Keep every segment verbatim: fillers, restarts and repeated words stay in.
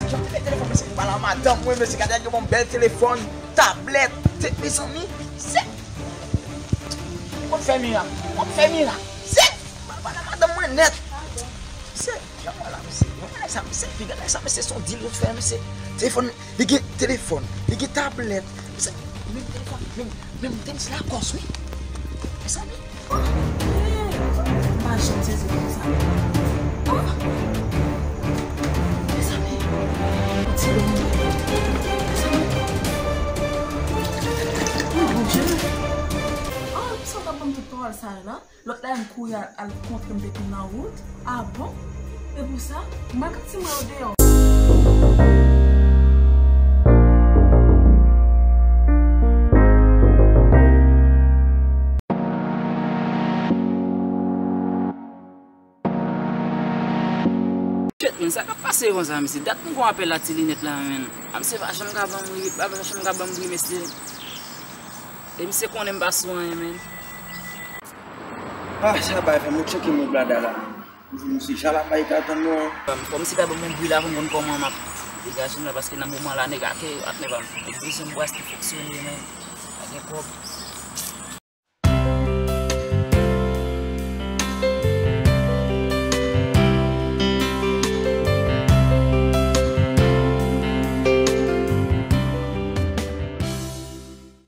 Jan m te met telefòn mesye pou pale a madanm mwen, mesye, gade, yo ban m bèl telefòn, tablèt, te, mezanmi, se, m konn fè mirak, m konn fè mirak, se, m pale a madanm mwen nèt. Se, jan m pale a misye, jan m pale a sa, misye, gade sa, misye, se yon deal yo fè, misye, telefòn, li gen telefòn, li gen tablèt, misye, menm telefòn, menm, menm tenis Lacoste, wi, mezanmi. M pa janm sezi konsa. Oh! Mezanmi! Ti lòm. Mezanmi! Oh, Bondye! Oh, sa w t ap ban m tout pawòl sa yo la? Lòt la, m kouri al, al kontre m depi nan wout. Ah bon? E pou sa, m pa ka ti mwen yo deyò. Shit, men sa k ap pase konsa, mesye? Dat m gon apèl a ti linèt la, men. A, misye pa janm ka ban m ri, pa janm ka ban m ri, mesye. E misye konnen m pa sou anyen, men. Ah, sa bay fè m tcheke mwen blada la. Misye, misye, jan l ap bay ka tann nou an. Fò misye ta ban m yon bri la pou m konn kòman m ap degaje m la, paske nan moman la, nèg ake yo ap nèg pa m. Nèg bezwen m pou achte fonksyone, men. Pa gen kòb.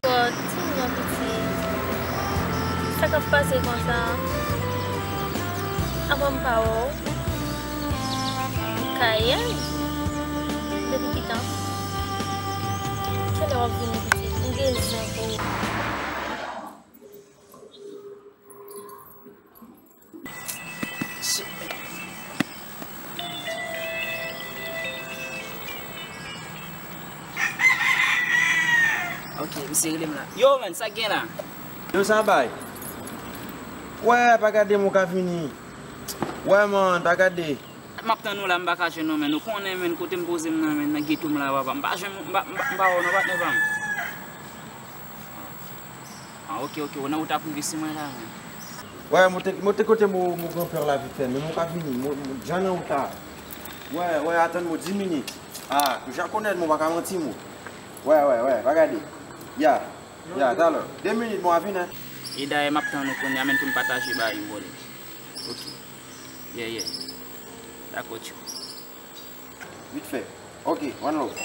Bon, di m non, pitit. Sa k ap pase konsa? Avan m pa wè w. Kayèy? Depi ki tan? Kilè w ap vini, pitit? M gen zen pou ou. Ok, misye rele m la. Yo, man, sa k gen la? Yo, sa bay? Wè, pa gade m ou ka vini. Wè, man, pa gade. M ap tann ou la, m pa ka jwenn ou, man. Ou konnen, man, kote m poze m nan, man, nan geto m la, papa. M pa jwenn, m pa, m pa, m pa wè w non, patnè pa m. Ah, ok, ok, ou nan wout ap rive sou mwen la, men. Wè, monte, monte kote mo, mo granpè la vit fè, men mo ka vini, mo, mo, jan nan wout la. Wè, wè, atann mo dis minit. Ah, ou ja konèt mo pa ka manti mo. Wè, wè, wè, pa gade. Ya, ya, talè. De minit mo a vini, hein. E dayè m ap tann ou kounye a, men pou n pataje bagay yo, brother. Ok. Yeah, yeah. Dakò, tchou. Vit fè. Ok, one love.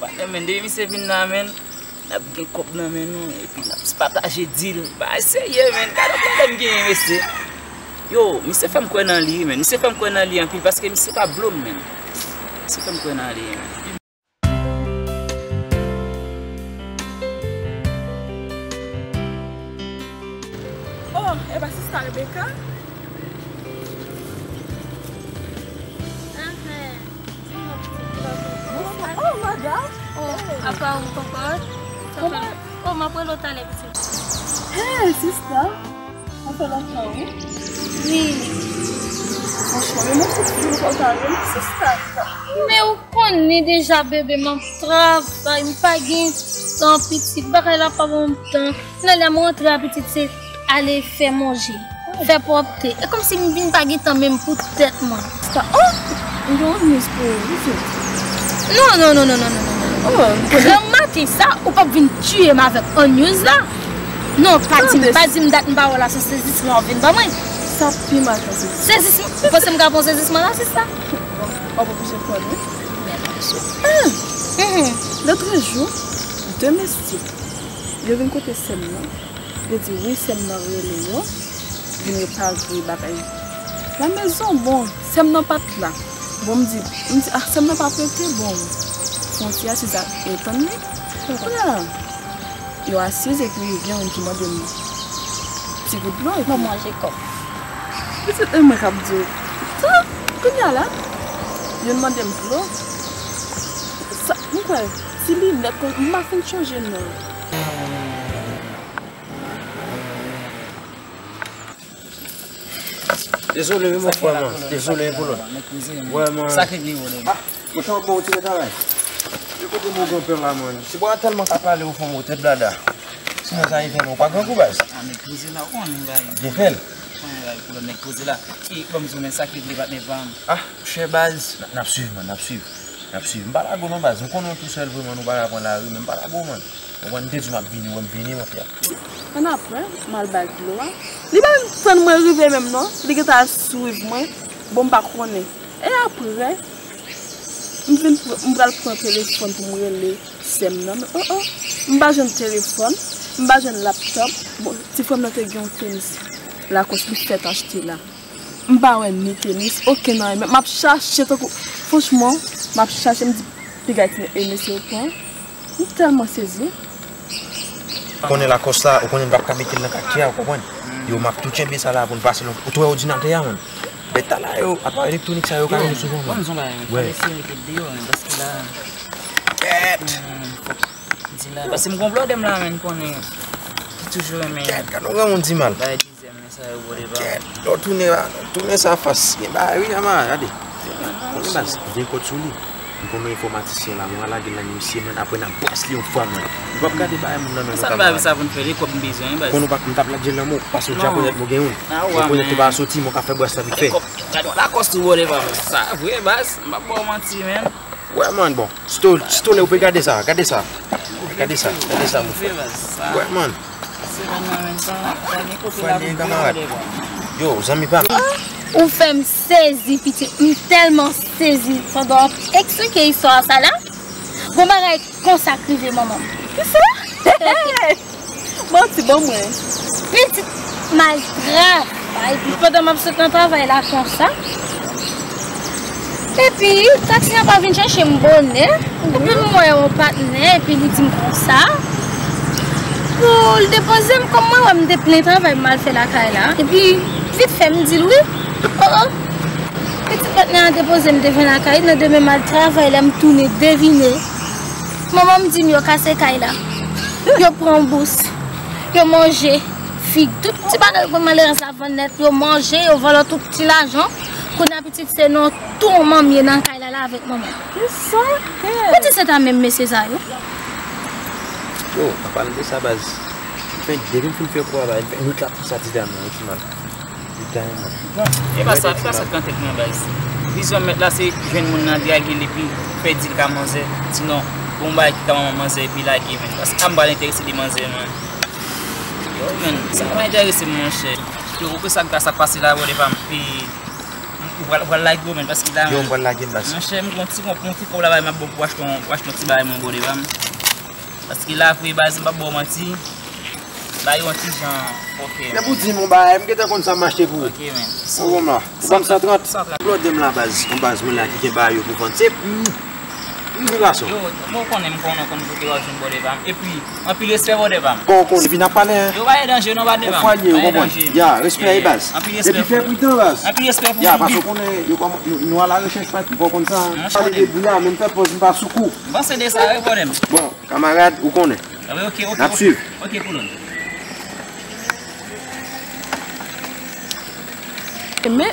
Patnè, men, depi misye vin la, men, n ap gen kòb nan men nou, epi n ap pataje deal. Bagay serye, men. Gade yon pwoblèm genyen, mesye. Yo, misye fè m kwè nan li, men. Misye fè m kwè nan li anpil, paske misye pa blow m, men. Misye fè m kwè nan li, men. Oh, e pa sista Rebecca? Ahan. Bonswa. Oh, madam. Oh, apa ou poko? Sa fè, oh, m ap rele w talè, pitit. Hey, sista. Sa fè lontan, wi. Wi. Franchman, men mwen soti di w pa w ta rele sista. Men ou konnen deja, bebe, m ap travay, m pa gen tan, pitit. Bagay la pa ban m tan. Nan lè m rantre a, pitit, se ale fè manje, fè pwòpte. E kòmsi m vin pa gen tan menm pou tèt mwen. Sa, oh! M gen yon news pou ou, wi, sista. Non, non, non, non, non, non, non, non. Oh, granmaten sa, ou p ap vin tiye m avèk on news la. Non, pa di m, pa di m dat m pa wè w la, se sezisman w vin ban mwen. Sa pi mal pase. Sezisman? Ou panse m ka pran sezisman la, sista? W ap oblije pran, wi. Ah! Mhm. Lotrejou, de mesye, yo vin kote sè m nan. Yo di, wi, sè m nan rele yo, vin repare bagay. La maison, bon, sè m nan pa t la. Bon, m di, m di, ah, sè m nan pa prete, bon. Fè yon ti asiz ak, e, tann li. Kounye a, yo asiz epi gen youn ki mande m ti gout dlo epi. Manman Jekòb. Pitit, e mwen k ap di w. Tan, kounye a la, youn mande m dlo. Sa, m kwè, ti linèt, m pa fin chanje non. Dezole wi, mon frè, man. Dezole wi pou lòt. Wè, man. Sa k regle yo, nèg? Ah, ou t anba, ou ti travay. Yo kote mon granpè la, man? Ti bwa tèlman ka pale, ou fè yon tèt blada. Sinon, sa e fè, non, pa gran kou, baz. Ah, nèg poze la, ou konnen bagay. Byen fè l. Ou konnen bagay pou lòt nèg poze la. E, ban m di w, men sa k regle, patnè pa m. Ah, chè, baz. N ap swiv, man, n ap swiv. N ap swiv. M pa lage w non, baz. M konnen w tou sèl, vrèman, nou pa ka pran lari, men m pa lage w, man. Ou konprann, m te di w m ap vini, wè m vini, mon frè. Annapre, m al bay dlo a. Li pa menm tann mwen rive menm non. Li gentan al swiv mwen. Bon, m pa konnen. E apre, m vin pr-, m pral pran telefòn pou m rele sè m nan. Men, oh, oh, m pa jwenn telefòn. M pa jwenn laptòp. Bon, ti frè m nan te gen yon tenis Lacoste li fèk achte la. M pa wè ni tenis, okenn anyen. Men m ap chache tankou, franchman, m ap chache, m di, piga ti e mesye yo pran. M tèlman sezi. Ou konnen Lacoste la, ou konnen m p ap ka mete l nan katye a, ou konprann? Yo, m ap tou tchenbe sa la pou n pase l. Ou t wè òdinatè a, man? Bèt tala yo, aparèy elektwonik sa yo ka rive souvan, man. Ban m di w yon bagay, men. Wè. Fò mesye mete l deyò, men, paske la. Kèt! Hmm, fòk di la. Paske m gon blòdè m la, men, konnen. Ki toujou renmen. Kèt, gade yon granmoun di mal. Bay dizèm, men sa yo, whatever. Kèt, lè w tounen la, tounen sa fas. Gen bagay, wi, ama, gade. Konnen baz, gen kòd sou li. M konn yon enfòmatisyen la, mwen lage l nan men misye, man, apre n ap bwase li yon fwa, man. Nou p ap gade bagay moun nan, non. Sa nou pa vle sa pou n fè, e kòb m bezwen, wi, baz. Konn ou pa, m t ap lage l nan men w, pase w di a Ponyèt mwen gen youn. Ponyèt te pa soti, mwen ka fè bwase la vit fè. E kòb, gade yon Lacoste ou whatever, sa vre, baz, m p ap ba w manti, man. Wè, man, bon. Sito, sito lè ou pe gade sa, gade sa. Gade sa, gade sa, mon frè. Wè, man. Fò li, kanmarad. Yo, zanmi pa m. Ou fè m sezi, pitit. M tèlman sezi pandan w ap eksplike istwa sa la. Gon bagay konsa k rive manman m. Kisa? Manti ban mwen. Pitit mal travay. Epi pandan m ap sot nan travay la konsa. Epi, taksi an pa vin chèche m bonè. Epi m wè yon patnè, epi li di m konsa. Pou l depoze m, kòm mwen wè m te plen travay m al fè lakay la. Epi, vit fè m di l wi. Oh, oh. Epi ti patnè an depoze m devan lakay, nan demen m al travay, lè m tounen, devine. Manman m di m yo kase kay la. Yo pran bous. Yo manje fig. Tout ti bagay yo konn malerèz la vann nèt. Yo manje, yo vòlò tout ti lajan. Kounye a pitit se nan tou manman m ye nan kay la, la avèk manman. Kisa? Ou di se ta menm mesye sa yo? Yo, pa pale de sa, baz. M fè, depi m fin fè kou a, baz, m fè nwit la pou sa ti dam nan, wi, ti mal. Li gaye mwen. E pa sa, e pa sa k nan tèt mwen, baz. Vizyon m mèt la, se jwenn moun nan, drage l, epi fè di l ka manzè. Sinon, gon bagay ki ka manman manzè, epi lage, men. Paske m pa enterese de manzè, man. Yo, men, sa pa enterese m, monchè. Yo, ou konn sa k, sa k pase la, bòdè pa m. Epi, ou pral, ou pral lage w, men, paske la, yo, m pral lage m, baz. Monchè, m gon ti, gon ti kòb la, bay, m ap bon pou achte yon, pou achte yon ti bagay, mwen, bòdè pa m. Paske la, vre, baz, m p ap ba w manti. Ba yo yon ti jan, ok. Depi w di m yon bagay, m gentan konn sa m achte pou ou. Ok, men. Ou konn la. Ou ban m san trant. San trant. Blòdè m la, baz. Yon baz mwen la ki gen bagay yo pou vann. Se, mm, immigration. Yo, mwen konnen, m konnen, konn kote w ap jwenn bòdè pa m. Epi, anpil respè bòdè pa m. Bon, ou konnen, epi n ap pale, hein. Yo, pa gen danje, non, bòdè pa m. Ou fwaye, ou konprann. Ya, respè, baz. Anpil respè. Epi fè pridan, baz. Anpil respè pou ou. Ya, paske ou konnen, yo kòman, nou, nou a la rechèch, pa, ou konn sa. Pale de bri a, men m fè pòz, m pa sou kou. M panse de sa, wi, bòdè m. Bon. Kamarad, ou konnen. Ah, wi, ok, ok, n ap swiv. Ok, koulon. Men,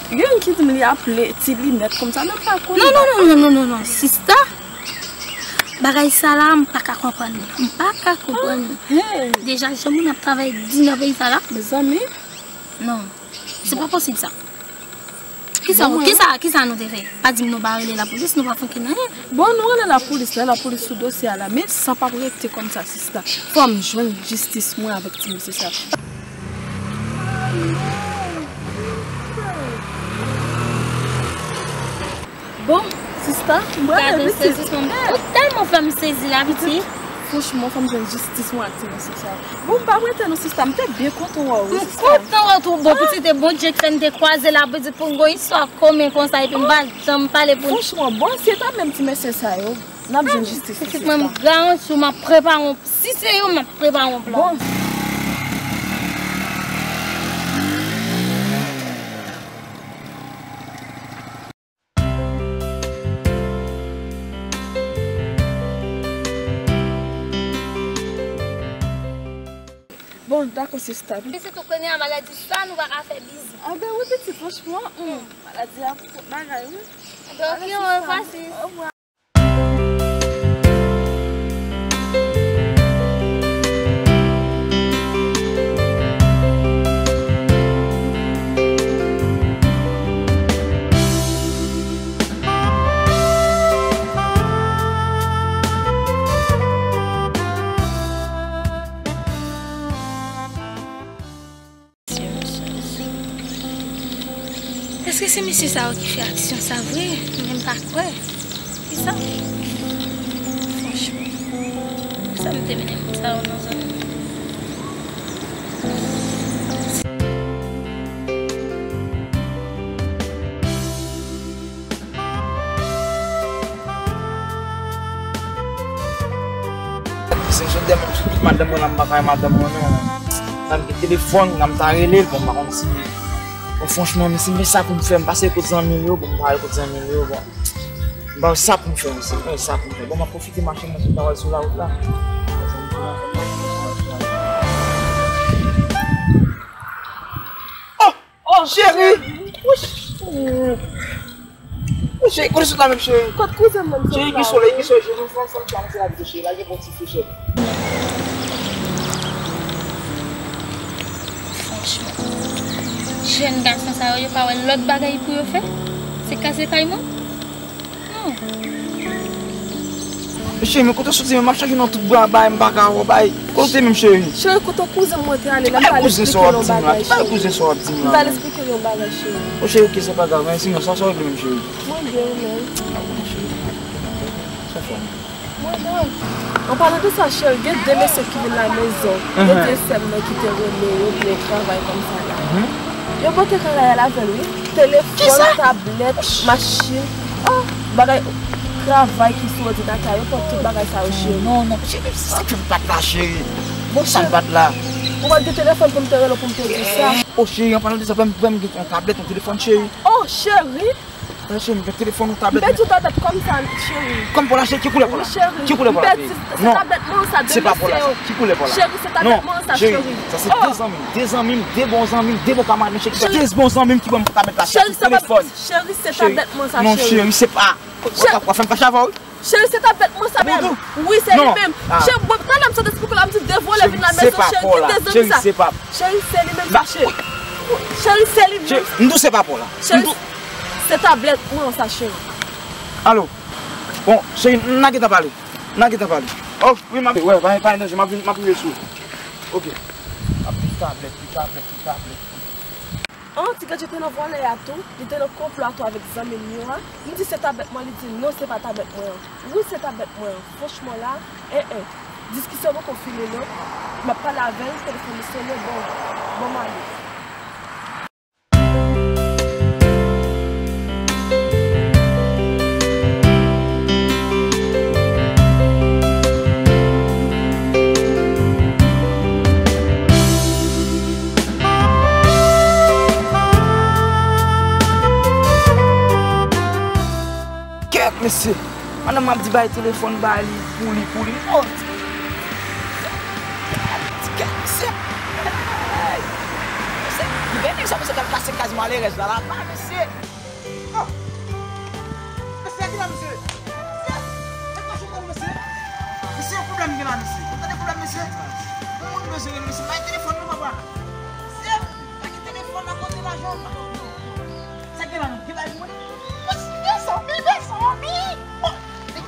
gen youn ki di m li aple ti linèt konsa, men m pa konnen. Non, non, non, non, non, non, non, sista. Bagay sa la, m pa ka konprann li. M pa ka konprann li. Ah, hey. Deja, jan moun ap travay di nan peyi sa la. Mezanmi. Non. Se pa posib sa. Kisa, kisa, kisa nou te fè? Pa di m nou pa rele lapolis, nou pa fè okenn anyen. Bon, nou rele lapolis la, lapolis sou dosye a la, men sa p ap rete kòmsa, sista. Fò m jwenn jistis mwen avèk ti mesye sa. Bon, sista, mwen rele pitit. Ou tèlman fè m sezi la, pitit. Franchman, fò m jwenn jistis mwen ak ti mesye sa. Bon, m pa prete non, sista, m te byen kontan wè w, wi, sista. M kontan wè w tou. Bon, pitit, e Bondye k fè n te kwaze la, pitit, pou n gon istwa komen konsa, epi m pa janm pale pou n. Franchman, bon, si e ta menm ti mesye sa yo, n ap jwenn jistis, sista. Pitit mwen, m garanti w, m ap prepare yon, si se yo, m ap prepare yon plan. Bon. Bon, Dakò, sista. Pitit ou konnen a maladi sa nou pa ka fè bizi. Anben wi, pitit, franchman, hmm, maladi a pou tout bagay, wi. Anben, ok, orevwa, sis. Orevwa. Èske se mesye sa yo ki fè aksyon sa vre? Mwen menm pa kwè. Kisa? Franchman, sa m te mennen moun sa yo nan zòn nan? Se jodi a menm sou tout madanm mwen la, m pa ka wè madanm mwen non. Sa m gen telefòn, la m ta rele l, bon, m pa konn si, bon, franchman, men si m gen sa pou m fè, m pase kot zanmi m yo, bon, m pa al kot zanmi m yo, bon. M pa wè sa pou m fè, mesye, m pa wè sa pou m fè. Bon, m ap pwofite mache mwen sou travay sou lawout la. Oh! Oh, cheri! Wi, cheri, kote sot la menm, cheri? Kot kouzen mwen? Cheri, ki solèy, ki solèy, cheri, fanm, fanm, fanm, se lavi, cheri, la gen bon ti fre, cheri. Franchman, jèn gason sa yo, yo pa wè lòt bagay pou yo fè? Se kase kay mwen? Cheri, men kote w soti menm? M ap chache w nan tout bwa bay, m pa ka wè w bay. Kote w te menm, cheri? Cheri, kote kouzen mwen te ale la, m t al eksplike l yon bagay, cheri. Ki bèl kouzen sa w ap di m la? M t al eksplike l yon bagay, cheri. O cheri, oke, se pa grav, men sinon, sa w regle menm, cheri? Mwen byen, ou menm? Sa fè. Mwen byen. An palan de sa, cheri, gen de mesye ki vin la mezon. Yo di e sè m nan ki te rele yo pou yon travay kòmsa la. Yo pote travay a la avè l, wi. Telefòn, tablèt, machin. Oh, bagay, travay ki sou òdinatè a, yo pran tout bagay sa yo, cheri. Non, non, cheri, se sa k fè m pa t la, cheri. Bon, sa m pa t la. Ou pa t gen telefòn pou m te rele w pou m te di w sa? Oh, cheri, an palan de sa, fè m, fè m gen yon tablèt, yon telefòn, cheri. Oh, cheri! Cheri, m gen telefòn, yon tablèt. M pèdi yon tablèt kòmsa, cheri. Kòm pa w la, cheri, ki koulè pa w la? Wi, cheri. Ki koulè pa w la, cheri? Non, se tablèt mwen sa, de mesye yo. Ki koulè pa w la? Cheri, se tablèt mwen sa, cheri. Sa se de zanmi m, de zanmi m, de bon zanmi m, de bon kamarad mwen, cheri. De bon zanmi m ki ban m tablèt la, cheri, telefòn. Cheri, se tablèt mwen sa, cheri. Non, cheri, se pa. W ap fè m fache avè w, wi. Cheri, se tablèt mwen sa menm. Wi, se li menm. Cheri, bon, talè m sot esplik ou la, m di de vòlè vin la mezon, cheri, ki de zanmi sa. Cheri, se li menm sa, cheri. Cheri, se li menm sa, cheri. Cheri, se li menm. M di w se pa pa w la. Cheri, se tablèt mwen sa, cheri. Alo. Bon, cheri, n a gentan pale. N a gentan pale. Oh, wi, m ap, wè, pa, pa gen danje, m ap vin, m ap rive sou ou. Oke. Ap di tablèt, wi, tablèt, wi, tablèt. An, ti Gadji te nan vòlè a tou, li te nan konplo a tou avèk zanmi l yo a. M di se tablèt mwen, li di non, se pa tablèt mwen an. Wi, se tablèt mwen an. Franchman la, en, en, diskisyon poko fini non. M ap pale avè l, telefòn li sone, bon, bon m ale. Kèt, mesye! Pandan m ap di bay telefòn ba li, pou li, pou li, non! Ti kèt, mesye! Mesye, li gen nèg sa, mesye, k al kase kaz malerèz la, la, pa, mesye! Oh! Mesye, ki la, mesye? Mesye, e pa chou kòm, mesye? Mesye, yon pwoblèm gen la, mesye. Ou tande pwoblèm, mesye? Yon moun bezwen rele, mesye. Bay telefòn, non, papa. Mesye, pa gen telefòn nan kote lajan. Sa gen la, non? Gen bagay pou mwen? Mesye, mezanmi, mezanmi! Oh!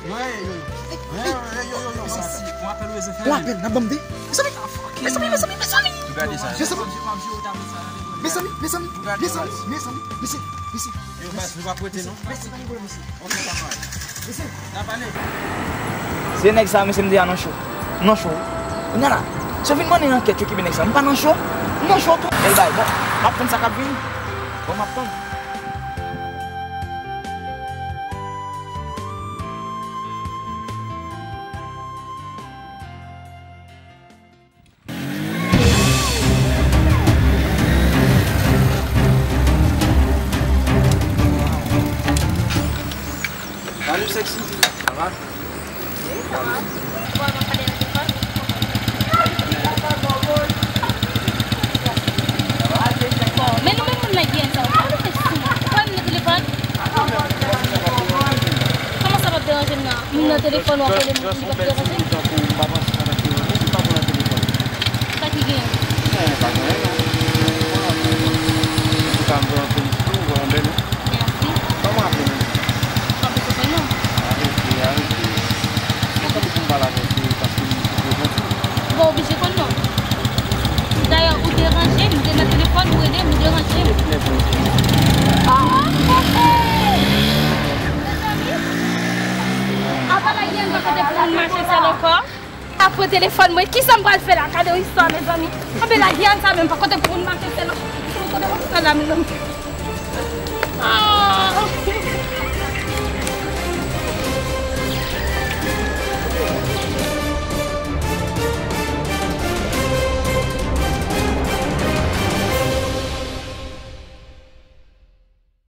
Yo, yo, yo, yo. Yo, yo, yo, yo, yo, yo. Mesye, si, yon apèl ou bezwen fè. Yon apèl, n ap ban m de. Mezanmi, mezanmi, mezanmi, mezanmi. Mezanmi, mezanmi, mezanmi. Mesye, mesye, mesye, mesye. Yo, baz, nou pa prete, non. Mesye, pa gen pwoblèm, mesye. Ok, pa mal. Mesye. N ap ale. Se nèg sa, mesye, m deja nan cho. Nan cho. Kounye a la, si yo vin mennen ankèt, yo kenbe nèg sa. M pa nan cho. M nan cho tou. Bèl bay. Bon, m ap tann sa k ap vini. Bon, m ap tann. Salut sexy, ça va? Oui, ça va. Bon, on va parler à l'école. Bon, on va parler à l'école. Telefòn w ap rele m, li p ap deranje m. Sa ki gen? Mèsi. Kòman w aple menm? M ap bezwen konn non. Arete, arete. Ou pa oblije konn non. Dayè, ou deranje m, m te nan telefòn, ou rele m, ou deranje m. Ah, ok. Mezanmi, apa la Gianna pa kote pou moun mache sèl ankò? Apre telefòn mwen, kisa m pral fè la? Gade yon istwa, mezanmi. Anben la Gianna sa menm pa kote pou moun mache sèl ankò. Kote pou fè la, mezanmi. Ah.